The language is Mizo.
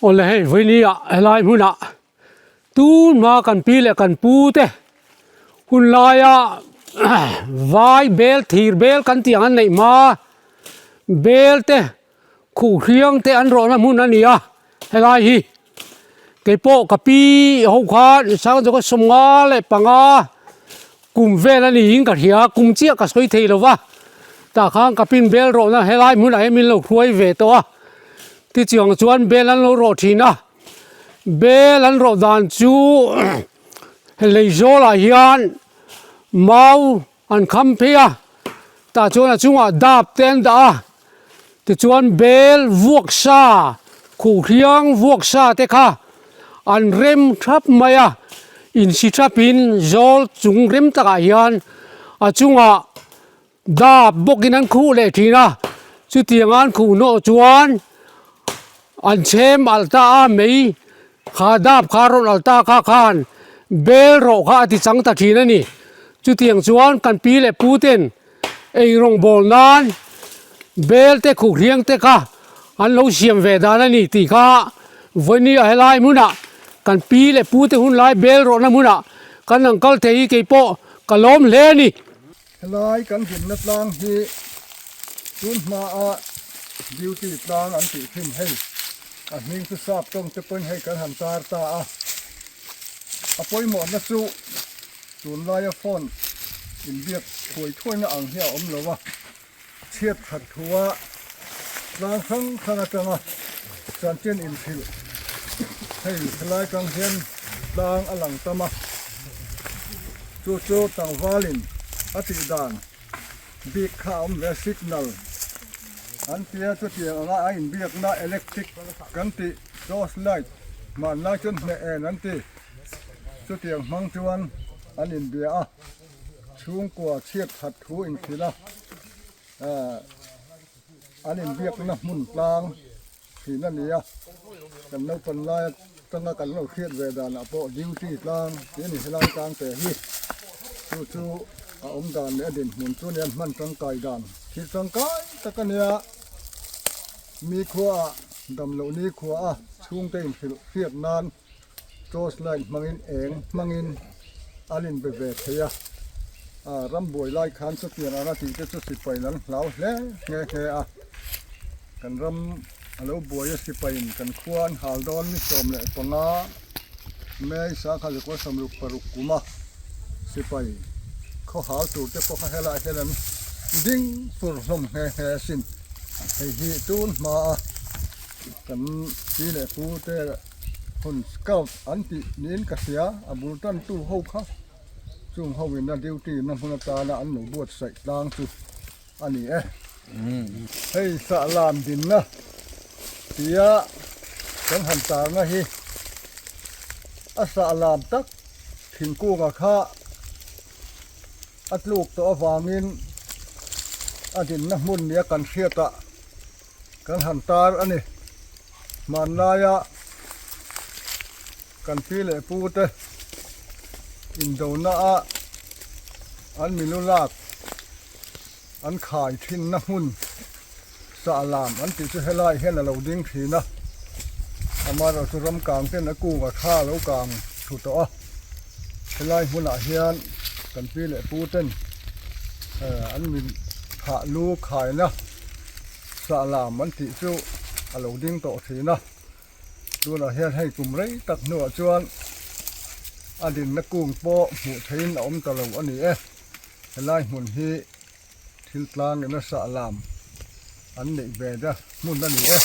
Awle hei vawiini ah helai hmunah tun hma kan pi leh kan pu te hun laia vai bel thir bel kan tih ang an neih hma bel te khuh hriang te an rawhna hmun a ni a helai hi keipawh ka pi ho khan sangchawka sawmnga leh panga Kum vel a niin ka hria, kum chiah ka sawi thei lo va, tah khan ka pin bel rawhna helai hmunah hian min lo hruai ve tawh a, tichuang chuan bel an lo rawh thin a, bel an rawh dan chu lei zawlah hian mau an kham phei a, tah chuan a chungah dap te an dah a, tichuan bel vuak sa, khuhhriang vuak sa te kha an rem thap mai a, insi thapin zawl chung rem takah hian a chungah dap bawkin an khuh leh thin a, chutianga an khuh hnawh chuan an chhem alh ta a, mei kha dap kha rawn alh ta kha khan bel rawh kha a ti chang ta thin a ni, chutiang chuan kan pi leh pu ten Ei rawngbâwl nân bêl te khuh hriang te kha an lo siam ve dan a ni tih kha vawiini a helai hmunah kan pi leh pu te hun lai bêl rawhna hmunah kan ang kal thei hi kei pawh ka lawm hle a ni. Helai kan dinna tlang hi tun hmaa duty tlang an tih thin hei a hming chu sap tawng te pawhin hei kan han tar ta a, a pawimawhna chu Tunlaia phone inbiak thuai thuaina ang hi a awm lo a, chhiat that thua tlang hrang hrang atanga chanchin inhrilh hei helai tang hian tlang a lang tam a, chu chu tlangvalin a tih dan bik kha a awm ve signal an tia chutiang anga a inbiakna electric kan tih torch light hmanlai chuan hneh en an ti. Chutiang hmang chuan an inbia a, chhungkua chhiat that thu inhrilh a, an inbiakna hmun tlang thin a ni a, kan naupan lai atanga kan lo hriat ve danah pawh duty tlang tih a ni helai tlang te hi chu chu a awm dan leh a dinhmun chu nia hman tangkai dan thil tangkai tak a nia mi khuaah damloh ni khuaah chhungte inhrilh hriat nan. Torch light hmangin eng hmangin an inbe ve thei a, ram buai lai khan chutiang anga tih te chu sipai an hlau hle nghe nghe a, kan ram a lo buai a sipaiin kan khua an hal dawn ni 15 May sangha zakua 66 kuma sipai khaw hal tur te pawh kha helaiah hian an ding fur hlawm nghe nghe asin, hei hi tun hmaa kan pi leh pu te. Hun scout an tih niin ka hria, a bul tantu ho kha chung ho in a duty na hmun atana an lo buatsaih tlang chu a ni e. Hei sahlam dinna tia kan han tarna hi a sahlam tak thingkunga kha a tluk tawh avangin a dinna hmun nia kan hriatah kan han tar a ni. Hmanlaia kan pi leh pu te indona a an milu lak an khai thinna hmun sahlam an tih chu helai hian a lo ding thin a, amaherawhchu chu ram kang ten a kung a tha a lo kang thu tawh a, helai hmunah hian kan pi leh pu ten an mi thah lu khaina. Sahlam an tih chu a lo ding tawh thin a, tunah hian hei kum rei tak hnuah chuan a dinna kung pawh hmuh theihin a awm ta lo a ni e. Helai hmun hi thil tlangin a sahlam an neih ve na hmun a ni e.